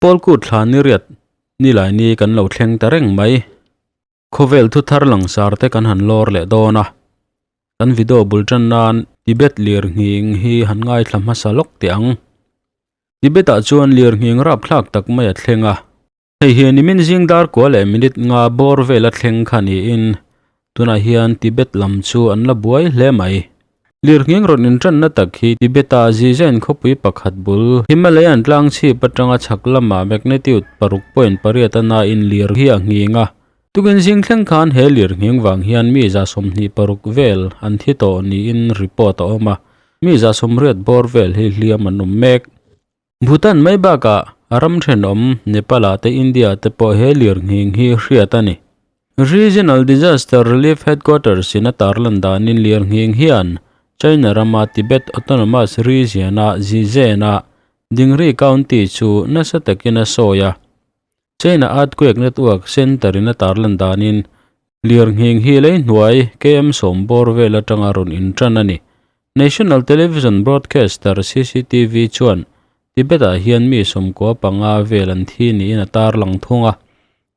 Pawlkut thla ni riat nilai ni kan lo thleng ta reng mai. Khawvel thu thar langsar te kan han lawr leh dawn a. Kan video bul tan nan Tibet lir nghing hi han ngaithla hmasa lawk teh ang. Tibet ah chuan lir nghing rapthlak tak mai a thleng a. Hei hi nimin zing dar kua leh minute nga bawr vela thleng kha niin tunah hian Tibet lam chu an la buai hle mai. Lirnghing rawn intanna tak hi Tibet-a Zizhen khawpui pakhat bul Himalayan tlang chhip atanga chhak lama magnitude 6.8 a nain lir hi a nghing a. Tukin zing thleng khan he lirnghing vang hian mi 26 vel an thi tawh niin report a awm a, mi 80 bawr vel hi hliam an awm mek. Bhutan mai bakah a ram thenawm Nepal-ah te India-ah te pawh he lirnghing hi hriat a ni. Regional Disaster Relief Headquarters in a tarlan danin lirnghing hian China rama Tibet Autonomous Region-a Zizhen-a Dingri County chu nasa takin a sawi a. China Earthquake Network Center-in a tarlan danin lirnghing hi lei hnuai KM sawm bawr vel atanga rawn intan a ni. National Television broadcaster CCTV chuan Tibet-ah hian mi sawmkua panga vel an thi niin a tarlang thung a.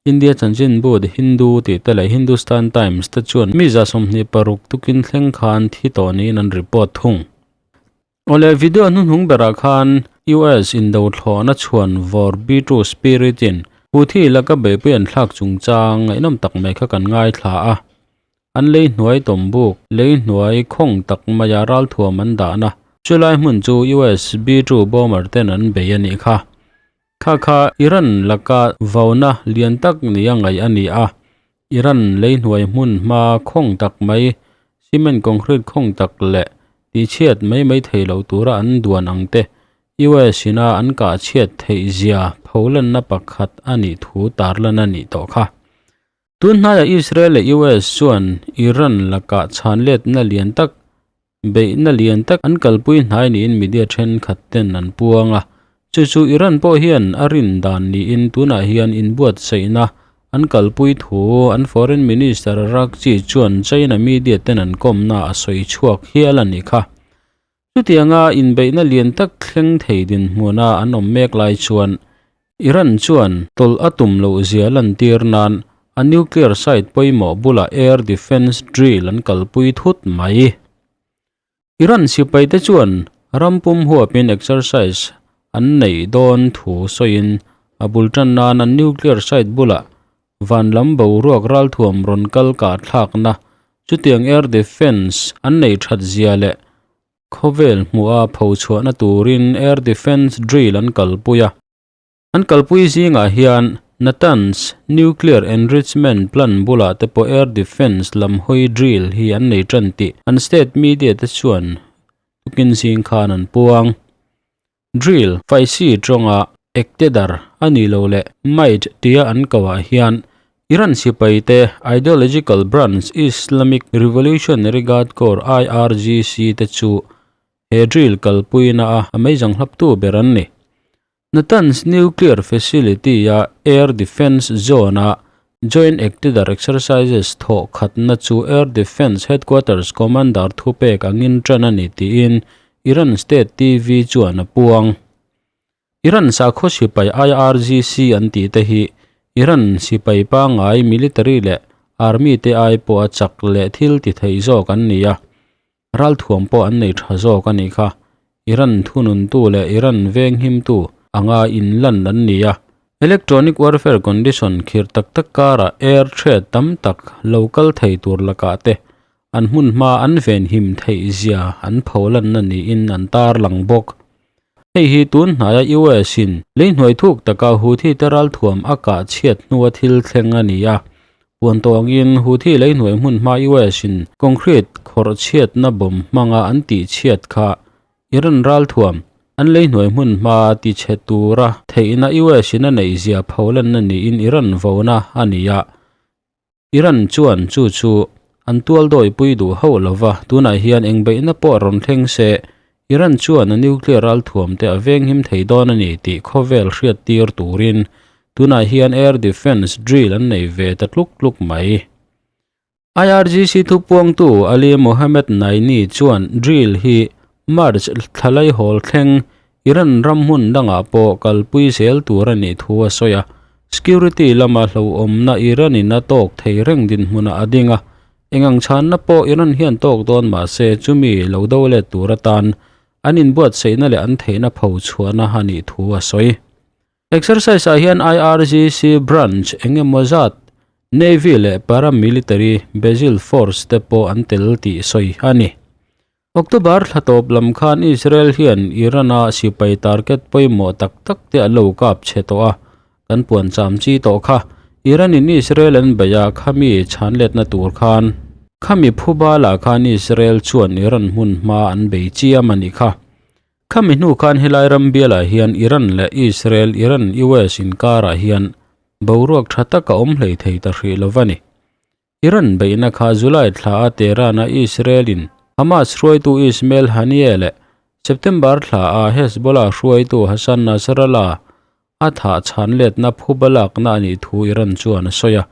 India chanchinbu The Hindu tih te leh Hindustan Times te chuan mi 26 tukin thleng khan thi tawh niin an report thung. Awle video hnuhnung berah khan US indo thlawhna chhuan vawr B-2 Spirit in Houthi laka beihpui an thlak chungchang ngaihnawm tak mai kha kan ngaithla a. An lei hnuai tawm buk, lei hnuai khawng tak maia ralthuam an dahna chulai hmun chu US B-2 bomber ten an bei a nih kha. Kha kha Iran laka vauna lian tak nia ngaih a ni a, Iran lei hnuai hmun hma khawng tak mai, cement concrete khawng tak leh tihchhiat mai mai thei lo tura an duan ang te US ina an kah chhiat theih zia pholanna pakhat a nih thu tarlan a nih tawh kha. Tun hnaiah Israel leh US chuan Iran lakah chhanletna lian tak, beihna lian tak an kalpui hnai niin media thenkhat ten an puang a. Chu chu Iran pawh hian a rin dan niin tunah hian inbuatsaihna an kalpui thu an Foreign Minister Araghchi chuan China media ten an kawmna a sawi chhuak hial a ni kha. Chutianga inbeihna lian tak thleng thei dinhmuna an awm mek lai chuan Iran chuan tawlh a tum loh zia lantir nan a nuclear site pawimawh bulah air defence drill an kalpui thut mai. Iran sipaite chuan ram pum huapin exercise an neih dawn thu sawiin a bul tan nan an nuclear site bulah van lam boruak ralthuam rawn kal kah thlakna Chutiang air defence an nei that zia leh khawvel hmuha pho chhuahna turin air defence drill an kalpui a. An kalpui zingah hian Natanz nuclear enrichment plant bulah te pawh air defence lam hawi drill hi an nei tan tih an state media te chuan tukin zing khan an puang. Drill, Faisi tawnga Ektedar a nih loh leh Might tia an koh ah hian Iran sipaite ideological branch Islamic Revolutionary Guard Corps, IRGC, te chu he drill kalpuina a a meizang hlaptu ber an ni. Natanz nuclear facility-a air defence zone-a Joint Ektedar exercises thawh khatna chu Air Defence Headquarters Commander thupek angin tan a ni tiin Iran State TV chuan a puang. Iran sakhaw sipai IRGC an tih te hi Iran sipai pangngai military leh army te ai pawha chak leh thil ti thei zawk an ni a, ralthuam pawh an nei tha zawk a nih kha. Iran thununtu leh Iran venghimtu anga inlan an ni a. Electronic warfare condition khirh tak tak karah air threat tam tak lo kal thei tur lakah te an hmun hma an venhim theih zia an pholanna niin an tarlang bawk. Hei hi tun hnaia US in leihnuai thuk taka Houthi te ralthuam a kah chhiat hnua thil thleng a ni a. Puan tawngin Houthi leihnuai hmun hma US in concrete khawrh chhiatna bomb hmanga an tih chhiat kha Iran ralthuam an leihnuai hmun hma ti chhe tura theihna US in a neih zia pholanna niin Iran vona a ni a. Iran chuan chu chu an tual dawipui duh hauh lo va, tunah hian eng beihna pawh rawn thleng se, Iran chuan a nuclear ralthuam te a venghim thei dawn a ni tih khawvel hriat tir turin tunah hian air defence drill an nei ve ta tluk tluk mai. IRGC thupuangtu Ali Mohammad Naini chuan drill hi March thla laihawl thleng. Iran ram hmun dangah pawh kalpui zel tur a nih thu a sawi a. Security lama hlauhawmna Iran in a tawk thei reng dinhmunah a ding a. Eng ang chhanna pawh Iran hian tawk dawn mah se chumi lo do let tur atan an inbuatsaihna leh an theihna pho chhuahna a nih thu a sawi. Exercise ah hian IRGC branch eng emaw zat Navy leh paramilitary Basil Force te pawh an tel tih sawi a ni. October thla tawp lam khan Israel hian Iran-a sipai target pawimawh tak tak te an lo kap chhe tawh a, kan puan cham chi tawh kha. Iran-in Israel an beih a, khami chhan letna tur khan khami phuba lah khan Israel chuan Iran hmun hma an bei chiam a nih kha. Khami hnu khan helai ram bialah hian Iran leh Israel, Iran-US inkarah hian boruak tha tak a awm hlei thei ta hrih lo va ni. Iran beihna kha July thla a Tehran-a Israel-in Hamas hruaitu Ismail Haniyeh leh September thla a Hezbollah hruaitu Hassan Nasrallah a thah chhan letna phuba lakna a nih thu Iran chuan a sawi a.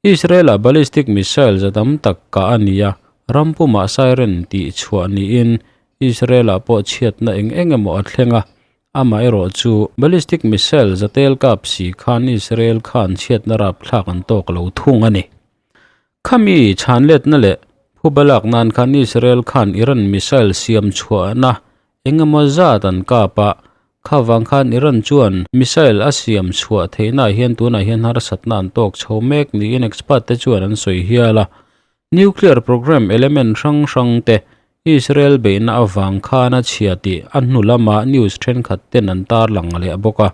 Israel-ah ballistic missile za tam tak kah a ni a, ram pumah siren tih chhuah niin Israel-ah pawh chhiatna eng eng emaw a thleng a, Amaherawh chu ballistic missile zatel kap si khan Israel khan chhiatna rapthlak an tawk lo thung a ni. Khami chhanletna leh phuba lak nan khan Israel khan Iran missile siam chhuahna engemaw zat an kap a, kha vang khan Iran chuan missile a siam chhuah theihnaah hian tunah hian harsatna an tawk chho mek niin expert te chuan an sawi hial a. Nuclear program element hrang hrang te Israel beihna avang khan a chhia tih a hnu lama news thenkhat ten an tarlang leh bawk a.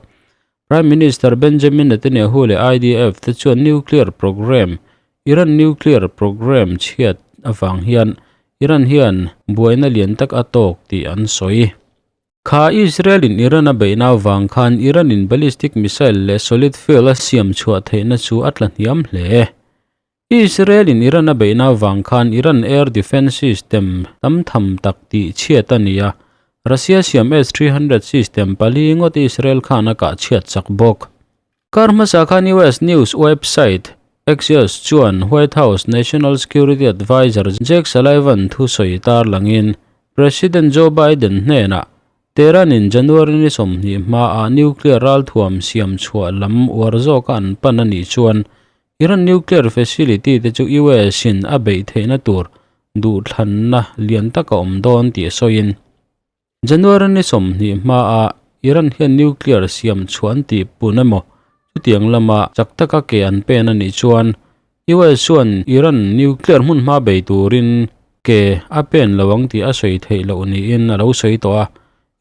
Prime Minister Benjamin Netanyahu leh IDF te chuan nuclear program Iran nuclear program chhiat avang hian Iran hian buaina lian tak a tawk tih an sawi. Kha Israel in Iran a beihna avang khan Iran in ballistic missile leh solid fuel a siam chhuah theihna chu a tla hniam hle. Israel in Iran a beihna avang khan Iran air defence system tam tham tak tih chhiat a ni a, Russia siam S-300 system pali ngawt Israel khan a kah chhiat chak bawk. Kar hmasa khan US news website Axios chuan White House National Security Adviser Jake Sullivan thusawi tarlangin President Joe Biden hnenah Tehran in January ni 20 hmaah nuclear ralthuam siam chhuah lam uar zawka an pan a nih chuan Iran nuclear facility te chu US in a beih theihna tur duhthlanna lian tak a awm dawn tih a sawiin, January ni 20 hmaah Iran hian nuclear siam chhuah an tih pun emaw chutiang lama chak taka ke an pen a nih chuan US chuan Iran nuclear hmun hma bei turin ke a pen lo ang tih a sawi theih loh niin a lo sawi tawh a.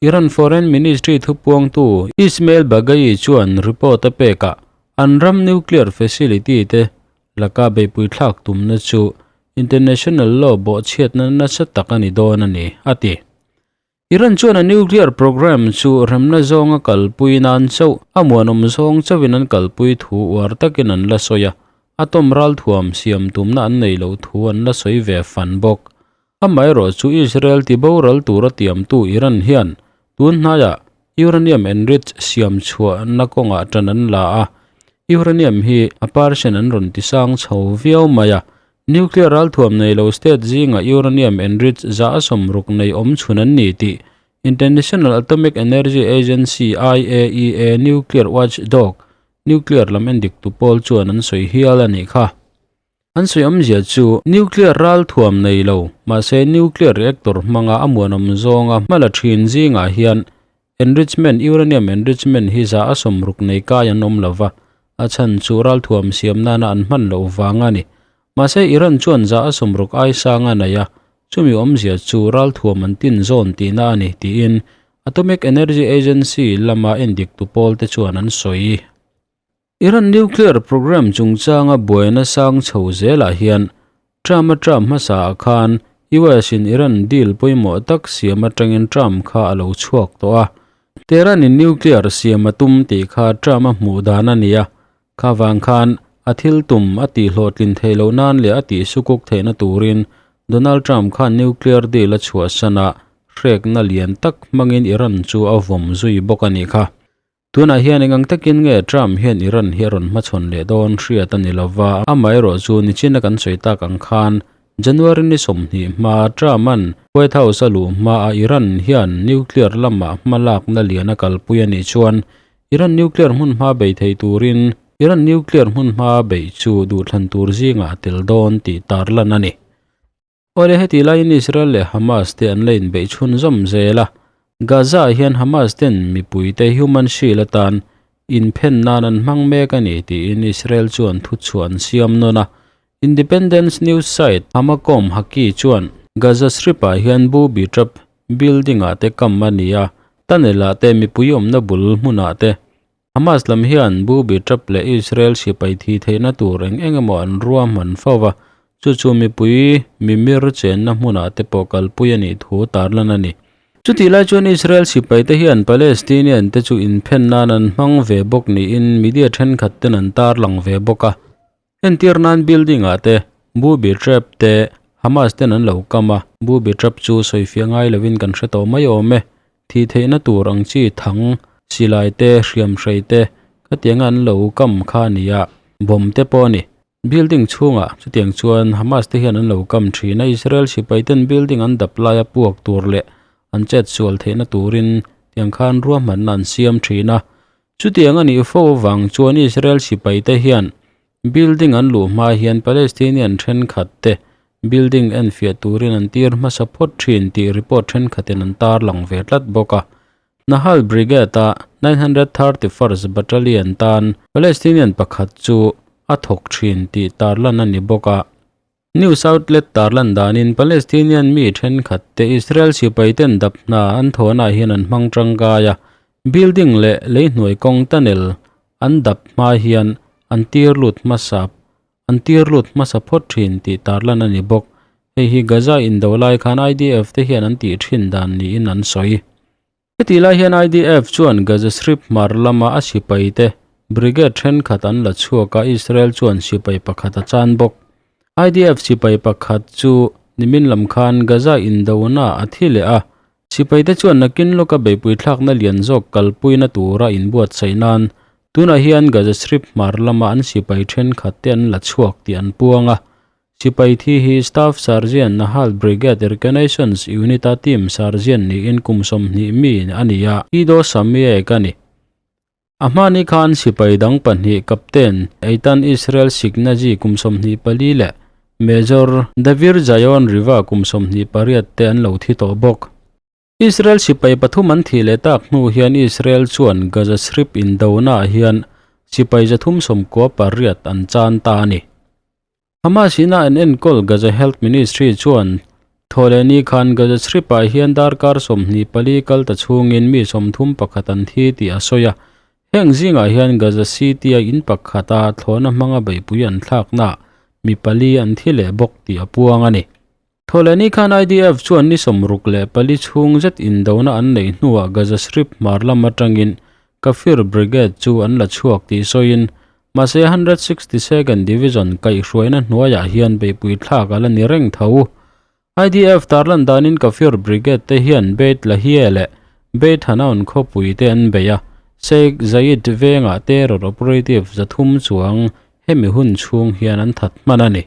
Iran Foreign Ministry thupuangtu Ismail Baghaei chuan report a pekah an ram nuclear facility te laka beihpui thlak tumna chu international law bawhchhiatna nasa tak a ni dawn a ni, a ti. Iran chuan a nuclear program chu remna zawnga kalpui nan chauh a muanawm zawng chauhin an kalpui thu uar takin an la sawi a, atom ralthuam siam tumna an nei loh thu an la sawi ve fan bawk. Amaherawh chu Israel ti boral tura tiamtu Iran hian tun hnaiah uranium enrich siam chhuahna kawngah tan an la a, uranium hi a percent an rawn ti sang chho viau mai a. Nuclear ralthuam nei lo state zingah uranium enrich za a sawmruk nei awm chhun an ni tih International Atomic Energy Agency, IAEA, nuclear watchdog, nuclear lam endiktu pawl chuan an sawi hial a nih kha. An sawi awmzia chu nuclear ral thuam nei lo, mahse nuclear reactor hmanga a muanawm zawnga hma la thin zingah hian enrichment, uranium enrichment hi za a sawmruk nei kai an awm lova, a chhan chu ral thuam siam nana an hman loh vang a ni. Mahse Iran chuan za a sawmruk ai sang a nei a, chumi awmzia chu ral thuam an tin zawn tihna a ni tiin Atomic Energy Agency lama endiktu pawl te chuan an sawi. Iran nuclear program chungchanga buaina sang chho zelah hian Trump a Trump hmasa ah khan US in Iran deal pawimawh tak siam atangin Trump kha a lo chhuak tawh a. Tehran in nuclear siam a tum tih kha Trump a hmuh dan a ni a, kha vang khan a thil tum a tih hlawhtlin theih loh nan leh a tih sukuk theihna turin Donald Trump khan nuclear deal a chhuahsan a, hrekna lian tak hmangin Iran chu a vawm zui bawk a nih kha. Tunah hian eng ang takin nge Trump hian Iran hi a rawn hmachhawn leh dawn hriat a ni lova, amaherawh chu nichina kan sawi tak ang khan January ni 20 hma Trump-a'n White House a luh hmaah Iran hian nuclear lamah hmalakna lian a kalpui a nih chuan Iran nuclear hmunhma bei thei turin Iran nuclear hmunhma beih chu duhthlan tur zingah a tel dawn tih tarlan a ni. Awle heti laiin Israel leh Hamas te an la inbeih chhunzawm zel a, Gaza ah hian Hamas ten mipuite human shield atan inphen nan an hmang mek a ni tiin Israel chuan thuchhuah an siam nawn a. Independence news site Hamakom Haki chuan Gaza Strip-ah hian booby trap building-ah te kam a ni a, tunnel-ah te mipui awmna bul hmunah te Hamas lam hian booby trap leh Israel sipai thi theihna tur eng eng emaw an ruahman fo va, chu chu mipui mimir chenna hmunah te pawh kalpui a nih thu tarlan a ni. Chutih lai chuan Israel sipaite hian Palestinian te chu inphen nan an hmang ve bawk niin media thenkhat ten an tarlang ve bawk a. Entir nan building ah te booby trap te Hamas ten an lo kam a, booby trap chu sawifiah ngai lovin kan hre tawh mai awm e. Thih theihna tur ang chi thang, silai te, hriam hrei te khatianga an lo kam kha a ni a, bomb te pawh a ni. Building chhungah chutiang chuan Hamas te hian an lo kam thin a, Israel sipai ten building an dap laia puak tur leh an chet sual theihna turin tiang khan ruahmanna an siam thin a. Chutiang a nih fo avang chuan Israel sipaite hian building an luh hma hian Palestinian thenkhat te building enfiah turin an tir hmasa phawt thin tih report thenkhatin an tarlang ve tlat bawk a. Nahal Brigade-a 931st Battalion tan Palestinian pakhat chu a thawk thin tih tarlan a ni bawk a. News outlet tarlan danin Palestinian mi thenkhat te Israel sipaiten dap hna an thawhnaah hian an hmang tangkai a, building leh leihnuai kawng tunnel an dap hma hian an tir lut hmasa an tir lut hmasa phawt thin tih tarlan a ni bawk. Hei hi Gaza indo lai khan IDF te hian an tih thin dan niin an sawi. Heti lai hian IDF chuan Gaza Strip hmar lama a sipaite brigade thenkhat an la chhuak a, Israel chuan sipai pakhat a chan bawk. IDF sipai pakhat chu nimin lam khan Gaza indona a thi leh a, sipaite chuan nakin lawka beihpui thlakna lian zawk kalpuina tura inbuatsaih nan tunah hian Gaza Strip hmar lama an sipai thenkhat te an la chhuak tih an puang a. Sipai thi hi Staff Sergeant Nahal Brigade Reconnaissance Unit-a team sergeant niin kum 20 mi a ni a, Ido Samiek a ni. A hmani khan sipai dang pahnih Captain Eitan Israel Signaji kum 24 leh Major Davir Zion Riva kum 28 te an lo thi tawh bawk. Israel sipai pathum an thih leh tak hnu hian Israel chuan Gaza Strip indonaah hian sipai 398 an chan ta a ni. Hamas ina an enkawl Gaza Health Ministry chuan Thawhlehni khan Gaza Strip-ah hian darkar 24 kal ta chhungin mi 31 an thi tih a sawi a. Heng zingah hian Gaza City-a in pakhata thlawhna hmanga beihpui an thlaknaah mi pali an thi leh bawk tih a puang a ni. Thawhlehni khan IDF chuan ni 64 chhung zet indona an neih hnuah Gaza Strip hmar lam atangin Kafir Brigade chu an la chhuak tih sawiin mahse 162nd Division kaihhruaina hnuaiah hian beihpui thlak a la ni reng tho. IDF tarlan danin Kafir Brigade te hian Beit Lahia leh Beit Hanoun khawpui te an bei a, Sheikh Zayed vengah terror operative 300 chuang hemi hun chhung hian an that hman a ni.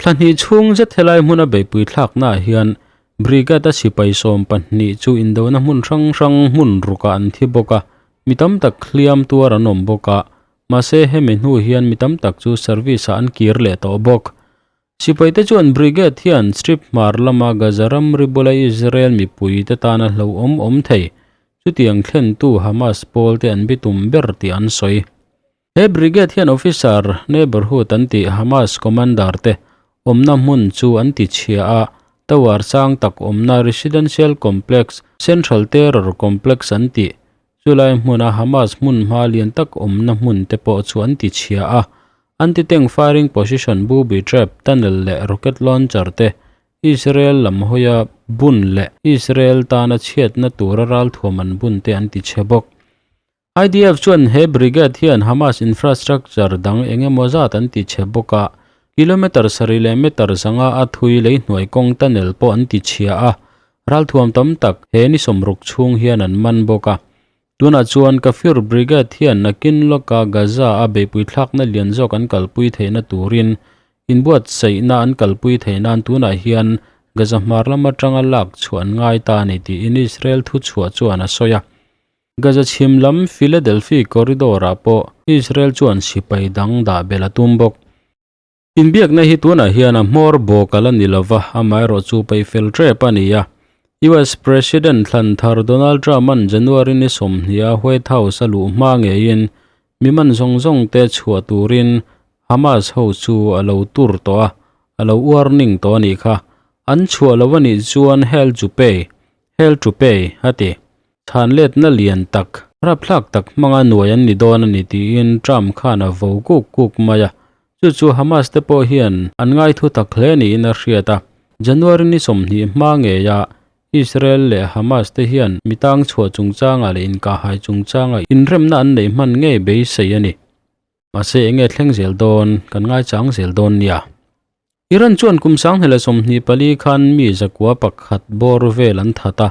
Thlahnih chhung zet helai hmuna beihpui thlaknaah hian Brigade-a sipai 12 chu indona hmun hrang hrang hmun rukah an thi bawk a, mi tam tak hliam tuar an awm bawk a, mahse hemi hnu hian mi tam tak chu service-ah an kir leh tawh bawk. Sipaite chuan Brigade hian Strip hmar lama Gaza ramri bula Israel mipuite tana hlauhawm awm thei, chutiang thlentu Hamas pawlte an bitum ber tih an sawi. He brigade hian officer neighborhood an tih Hamas commander te awmna hmun chu an ti chhia a, tower sang tak awmna residential complex Central Terror Complex an tih chulai hmuna Hamas hmun hma lian tak awmna hmun te pawh chu an ti chhia a. Anti-tank firing position booby trap tunnel leh rocket launcher te Israel lam hawia bun leh Israel tana chhiatna tura ralthuam an bun te an ti chhe bawk. IDF chuan he brigade hian Hamas infrastructure dang eng emaw zat an ti chhe bawk a, kilometre sarih leh meter zanga a thui lei hnuai kawng tunnel pawh an ti chhia a, ralthuam tam tak he ni sawmruk chhung hian an man bawk a. Tunah chuan Kafir Brigade hian nakin lawka Gaza a beihpui thlakna lian zawk an kalpui theihna turin. Inbuatsaihna an kalpui theih nan tunah hian Gaza hmar lam atanga lak chhuah an ngai ta a ni tiin Israel thuchhuah chuan a sawi a. Gaza chhim lam Philadelphi corridor-ah pawh Israel chuan sipai dang dah belh a tum bawk. Inbiakna hi tunah hian a hmawr bawk a la ni lo va, amaherawhchu peihfel tep a ni a. US President thlan thar Donald Trump-a'n January ni sawmhniha White House a luh hma ngeiin mi man zawng zawng te chhuah turin Hamas ho chu a lo tur tawh a, a lo warning tawh a nih kha. An chhuah lo a nih chuan hell to pay, hell to pay, a ti. Chhanletna lian tak, rapthlak tak hmanga nuai an ni dawn a ni tiin Trump khan a vo kuk kuk mai a. Chu chu Hamas te pawh hian an ngaithu tak hle niin a hriat a. January ni 20 hma ngeia Israel leh Hamas te hian mi tang chhuah chungchangah leh inkahhai chungchangah inremna an neih hman ngei beisei a ni. Mahse enge thleng zel dawn kan ngaichang zel dawn nia. Iran chuan kum 2024 khan mi zakua pakhat bawr vel an that a,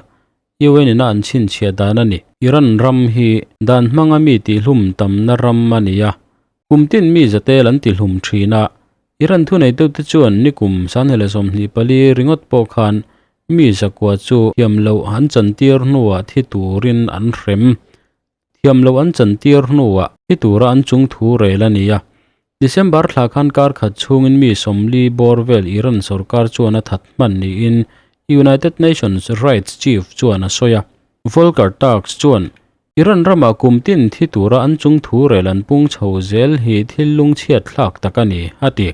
UN ina an chhinchhiah dan a ni. Iran ram hi dan hmanga mi tihlum tamna ram a ni a, kum tin mi zatel an tihlum thin a. Iran thuneitute chuan nikum 2024 ringawt pawh khan mi zakua chu thiam loh an chantir hnuah thi turin an hrem. Thiam loh an chantir hnuah thi tura an chung thu rel a ni a. December thla khan kar khat chhungin mi 40 bawr vel Iran sorkar chuan a that hman niin United Nations Rights Chief chuan a sawi a. Volker Turk chuan Iran ramah kum tin thi tura an chung thu rel an pung chho zel hi thil lungchhiat thlak tak a ni, a ti.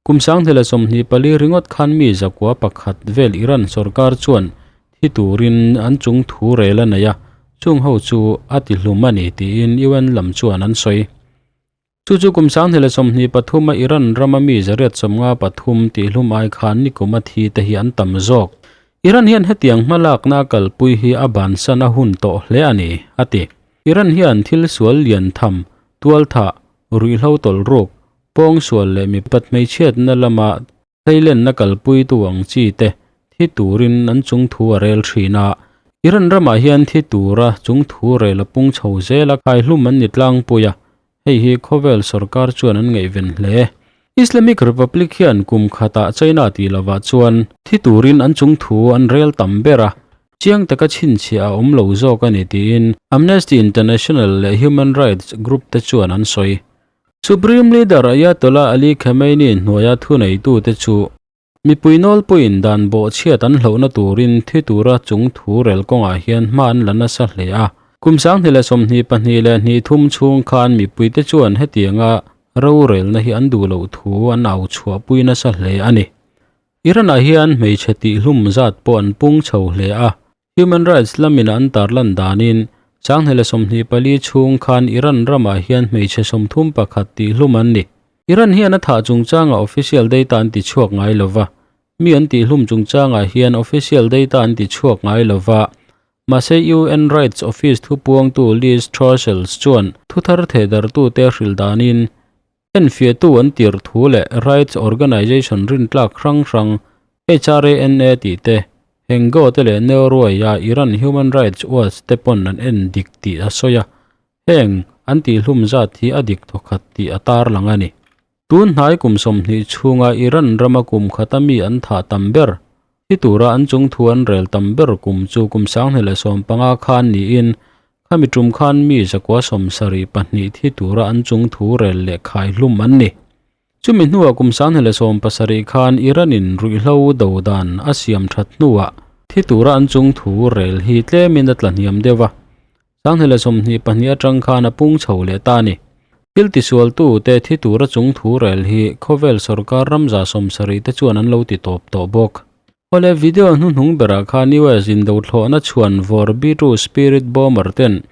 Kum 2024 ringawt khan mi zakua pakhat vel Iran sorkar chuan thi turin an chung thu rel a nei a, chung ho chu a ti hlum a ni tiin UN lam chuan an sawi. Chu chu kum 2023 a Iran rama mi 153 tihhlum ai khan nikum a thi te hi an tam zawk. Iran hian hetiang hmalakna a kalpui hi a bansan a hun tawh hle a ni, a ti. Iran hian thil sual lian tham, tualthah, ruihhlo tawlhruk, pawngsual leh mipat hmeichhiatna lama hleilenna kalpuitu ang chi te thi turin an chung thu a rel thin a. Iran ramah hian thi tura chung thu rel a pung chho zel a, khaihlum an ni tlangpui a, hei hi khawvel sorkar chuan an ngaihven hle. Islamic Republic hian kum khatah China tih lovah chuan thi turin an chung thu an rel tam ber a, chiang taka chhinchhiah a awm lo zawk a ni tiin Amnesty International leh human rights group te chuan an sawi. Supreme Leader Ayatollah Ali Khamenei hnuaia thuneitute chu mipui nawlpuiin dan bawhchhiat an hlauhna turin thi tura chung thu rel kawngah hian hma an la nasa hle a. Kum 2022 leh hnih thum chhung khan mipuite chuan hetianga rorelna hi an duh loh thu an au chhuahpui nasa hle a ni. Iran-ah hian hmeichhe tihhlum zat pawh an pung chho hle a. Human rights lamin an tarlan danin 2024 chhung khan Iran ramah hian hmeichhe 31 tihhlum an ni. Iran hian a thah chungchangah official data an ti chhuak ngai lova. Mi an tihhlum chungchangah hian official data an ti chhuak ngai lova. Mahse UN Rights Office thupuangtu Liz Throssell chuan thuthar thehdartute hrilh danin enfiahtu an tirh thu leh rights organization rintlak hrang hrang HRANA tih te, Hengo te leh Norway-a Iran Human Rights Watch te pawn an en dik tih a sawi a, heng an tihhlum zat hi a dik thawkhat tih a tarlang a ni. Tun hnai kum 20 chhunga Iran rama kum khata mi an thah tam ber, thi tura an chung thu an rel tam ber kum chu kum 2015 khan niin Khami tum khan mi zakua 72 thi tura an chung thu rel leh khai hlum an ni. Chumi hnuah kum 2017 khan Iran-in ruihhlo do dan a siam that hnuah thi tura an chung thu rel hi tlemin a tla hniam deuh a. 2022 atang khan a pung chho leh ta ni. Thil tisualtu te thi tura chung thu rel hi khawvel sorkar ramza 70 te chuan an lo ti tawp tawh bawk. Awle video hnuhnung berah khan US in do thlawhna chhuan vawr B-2 Spirit bomber ten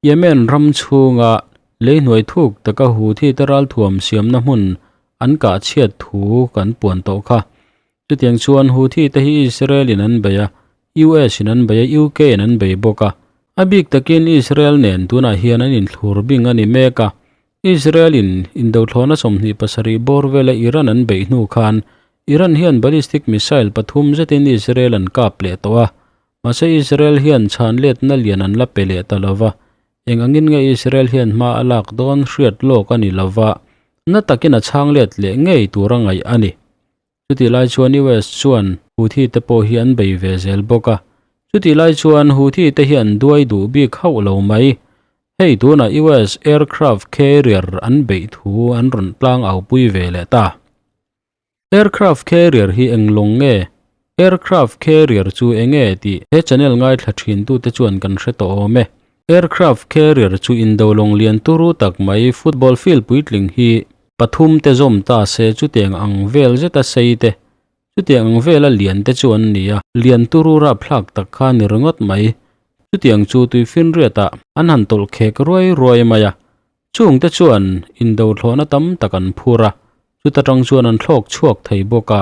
Yemen ram chhunga leihnuai thuk taka Houthi te ralthuam siamna hmun an kah chhiat thu kan puan tawh kha. Chutiang chuan Houthi te hi Israel in an bei a, US in an bei a, UK in an bei bawk a. A bik takin Israel nen tunah hian an inthlur bing a ni mek a. Israel in indo thlawhna 27 bawr vela Iran an beih hnu khan Iran hian ballistic missile pathum zetin Israel an kap leh tawh a. Mahse Israel hian chhan letna lian an la pe leh ta lova. Eng angin nge Israel hian hma a lak dawn hriat lawk a ni lova. Na takin a chhang let leh ngei tura ngaih a ni. Chutih lai chuan US chuan Houthi te pawh hi an bei ve zel bawk a. Chutih lai chuan Houthi te hi an duai duh bik hauh lo mai. Hei tunah US aircraft carrier an beih thu an rawn tlang aupui ve leh ta. Aircraft carrier hi eng lawng nge? Aircraft carrier chu eng nge tih he channel ngaithla thin tute chuan kan hre tawh awm e. Aircraft carrier chu indo lawng lian turu tak mai football field puitling hi pathum te zawm ta se chutiang ang vel zeta sei te, chutiang ang vela lian te chu an ni a, lian turu rapthlak tak kha ni ringawt mai. Chutiang chu tuifinriatah an han tawlh khek ruai ruai mai a, Chungte chuan indo thlawhna tam tak an phur a, chuta tang chuan an thlawk chhuak thei bawk a.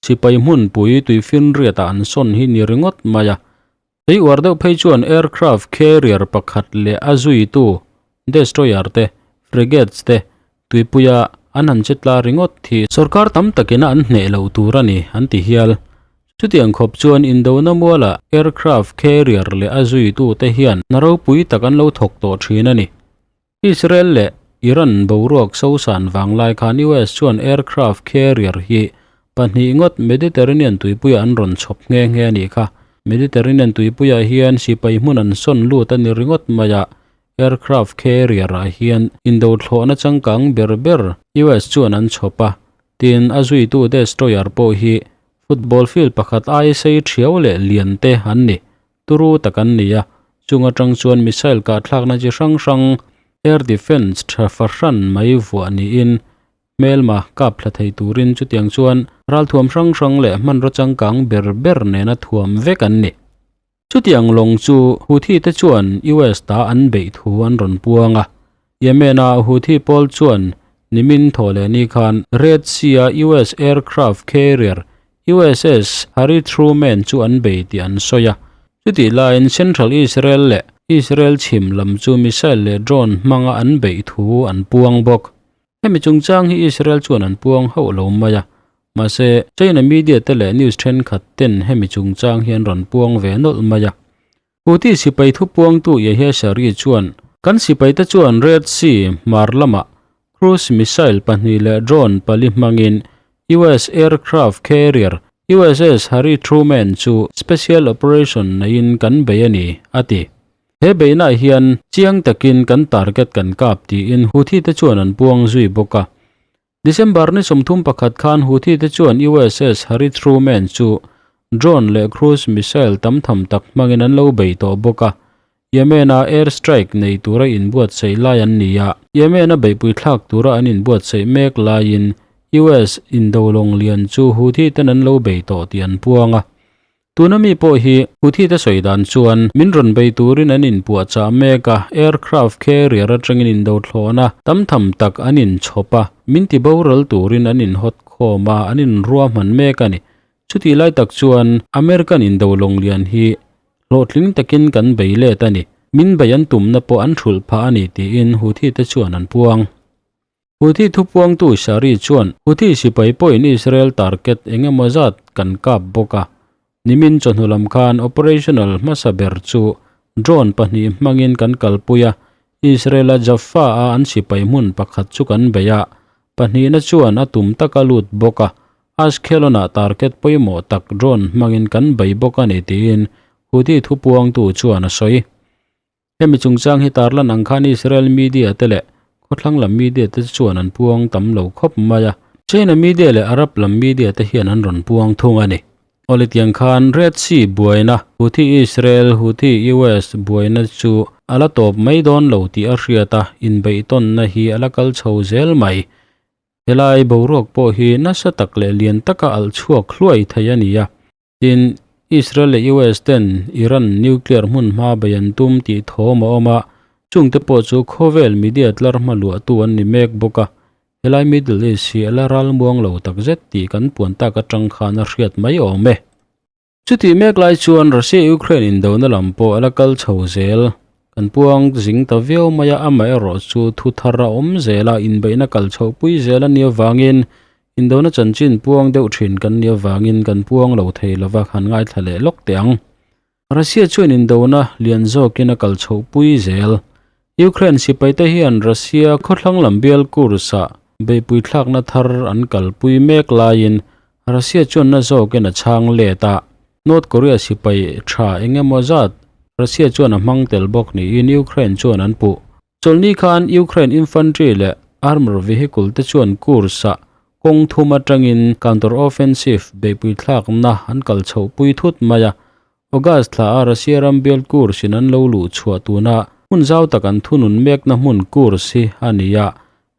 Sipai hmunpui tuifinriatah an sawn hi ni ringawt mai a. Tei uar deuh phei chuan aircraft carrier pakhat leh a zuitu destroyer te, frigates te tuipuia an han che tla ringawt hi sorkar tam takina an hneh loh tur a ni an ti hial. Chutiang khawp chuan indona mualah aircraft carrier leh a zuitute hian hna ropui tak an lo thawk tawh thin a ni. Israel leh Iran boruak sosan vanglai khan US chuan aircraft carrier hi pahnih ngawt Mediterranean tuipuiah an rawn chhawp nghe nghe a nih kha. Mediterranean tuipuiah hian sipai hmun an sawn lut a ni ringawt mai a, aircraft carrier ah hian indo thlawhna changkang ber ber US chuan an chhawp a, tin a zuitu destroyer pawh hi football field pakhat aia sei thiau leh lian te an ni. Turu tak an ni a, chung atang chuan missile kahthlakna chi hrang hrang air defence tha fahran mai vuah niin hmelma kap thla thei turin chutiang chuan ralthuam hrang hrang leh hmanraw changkang ber ber nena thuam vek an ni. Chutiang lawng chu Houthi te chuan US ta an beih thu an rawn puang a, Yemen-a Houthi pawl chuan nimin thaw leh ni khan Red Sea-a US aircraft carrier USS Harry Truman chu an bei tih an sawi a. Chutih laiin Central Israel leh Israel chhim lam chu missile leh drone hmanga an beih thu an puang bawk. Hemi chungchang hi Israel chuan an puang hauh lo mai a. Mahse, China media te leh news thenkhat ten hemi chungchang hi an rawn puang ve nawlh mai a. Houthi sipai thupuangtu Yahya Saree chuan, Kan sipaite chuan Red Sea hmar lamah cruise missile pahnih leh drone pali hmangin US aircraft carrier USS Harry Truman chu special operation neiin kan bei a ni, a ti. He beihnaah hian chiang takin kan target kan kap tiin Houthi te chuan an puang zui bawk a. December ni 31 khan Houthi te chuan USS Harry Truman chu drone leh cruise missile tam tham tak hmangin an lo bei tawh bawk a. Yemen-a air strike nei tura inbuatsaih lai an ni a. Yemen-a beihpui thlak tura an inbuatsaih mek laiin US indolawng lian chu Houthi ten an lo bei tawh tih an puang a. Tuna mi pawh hi Houthi te sawi dan chuan min rawn bei turin an inpuahchah mek a, aircraft carrier atangin indo thlawhna tam tham tak an inchhawp a, min ti boral turin an inhawt khawm a, an inruahman mek a ni. Chutih lai tak chuan American indo lawng lian hi hlawhtling takin kan bei let a ni, min bei an tumna pawh an thulh phah a ni tiin Houthi te chuan an puang. Houthi thupuangtu Shari chuan Houthi sipai pawhin Israel target eng emaw zat kan kap bawk a. Nimin chawhnu lam khan operational hmasa ber chu drone pahnih hmangin kan kalpui a, Israel-a Jaffa-a an sipai hmun pakhat chu kan bei a, pahnihna chuan a tum taka lut bawk a, Ashkelon-ah target pawimawh tak drone hmangin kan bei bawk a ni tiin Houthi thupuangtu chuan a sawi. Hemi chungchang hi tarlan ang khan Israel media te leh khawthlang lam media te chuan an puang tam lo khawp mai a. China media leh Arab lam media te hian an rawn puang thung a ni. Awle tiang khan Red Sea buaina, Houthi Israel, Houthi US buaina chu a la tawp mai dawn lo tih a hriat a, inbeihtawnna hi a la kal chho zel mai. Helai boruak pawh hi nasa tak leh lian taka alh chhuak hluai thei a ni a. Tin, Israel leh US ten Iran nuclear hmun hma bei an tum tih thawm a awm a, chungte pawh chu khawvel media tlar hma luahtu an ni mek bawk a. Helai Middle East hi a la ralmuang lo takzet tih kan puan tak atang khan a hriat mai awm e. Chutih mek lai chuan Russia-Ukraine indona lam pawh a la kal chho zel. Kan puang zing ta viau mai a, amaherawhchu thu thar a awm zel a, inbeihna kal chhohpui zel a nih avangin Indona chanchin puang deuh thin kan nih avangin kan puang lo thei lova han ngaithla leh lawk teh ang. Russia chuan indona lian zawkin a kal chhoh pui zel. Ukraine sipaite hian Russia khawthlang lam bial Kursk-ah beihpui thlakna thar an kalpui mek laiin Russia chuan na zawkin a chhang let a. North Korea sipai tha eng emaw zat Russia chuan a hmang tel bawk niin Ukraine chuan an puh. Chawlhni khan Ukraine infantry leh armour vehicle te chuan Kursk-ah kawng thum atangin counter-offensive beihpui thlakna an kal chhohpui thut mai a. August thla a Russia ram bial Kursk in an lo luh chhuah tuna hmun zau tak an thunun mekna hmun Kursk hi a ni a,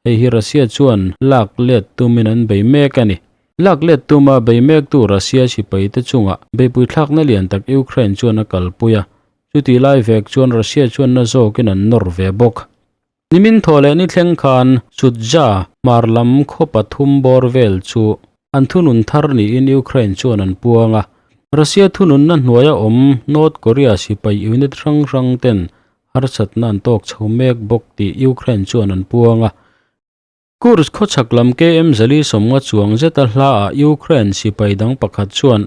hei hi Russia chuan lak let tumin an bei mek a ni. Lak let tuma bei mektu Russia sipai te chungah beihpui thlakna lian tak Ukraine chuan a kalpui a, chutih lai vek chuan Russia chuan na zawkin an nawr ve bawk. Nimin thaw leh ni thleng khan Sutja hmar lam khaw pathum bawr vel chu an thunun thar niin Ukraine chuan an puang a. Russia thununna hnuaia awm North Korea sipai unit hrang hrang ten harsatna an tawk chho mek bawk tih Ukraine chuan an puang a. Kursk khawchhak lam KM zali sawmnga chuang zeta hlaah Ukraine sipai dang pakhat chuan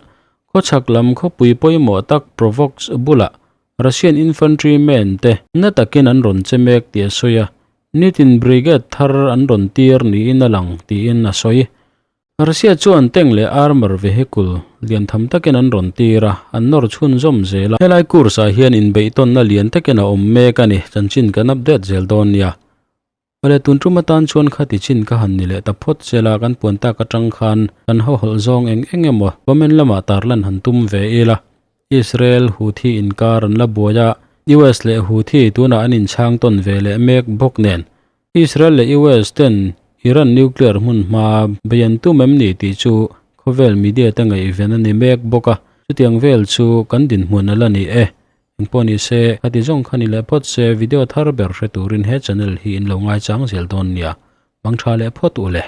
khawchhak lam khawpui pawimawh tak Provox bulah Russian infantry men te na takin an rawn che mek tih a sawi a, nitin brigade thar an rawn tir niin a lang tiin a sawi. Russia chuan tank leh armour vehicle lian tham takin an rawn tir a, an nawr chhunzawm zel a. Helai course ah hian inbeihtawnna lian takin a awm mek a ni, chanchin kan update zel dawn nia. Awle tun tum atan chuan khati chin ka han ni leh ta phawt sela kan puan tak atang khan kan hauhawlh zawng eng eng emaw comment lamah tarlan han tum ve ila. Israel, Houthi inkar an la buai a, US leh Houthi tunah an inchhang tawn ve leh mek bawk nen. Israel leh US ten Iran nuclear hmun hma bei an tum em ni tih chu khawvel media te ngaihven a ni mek bawk a, chutiang vel chu kan dinhmun a la ni e. Engpawh ni se, khati zawng kha ni leh phawt se, video thar ber hre turin he channel hi in lo ngaichang zel dawn nia. Mang tha leh phawt u le.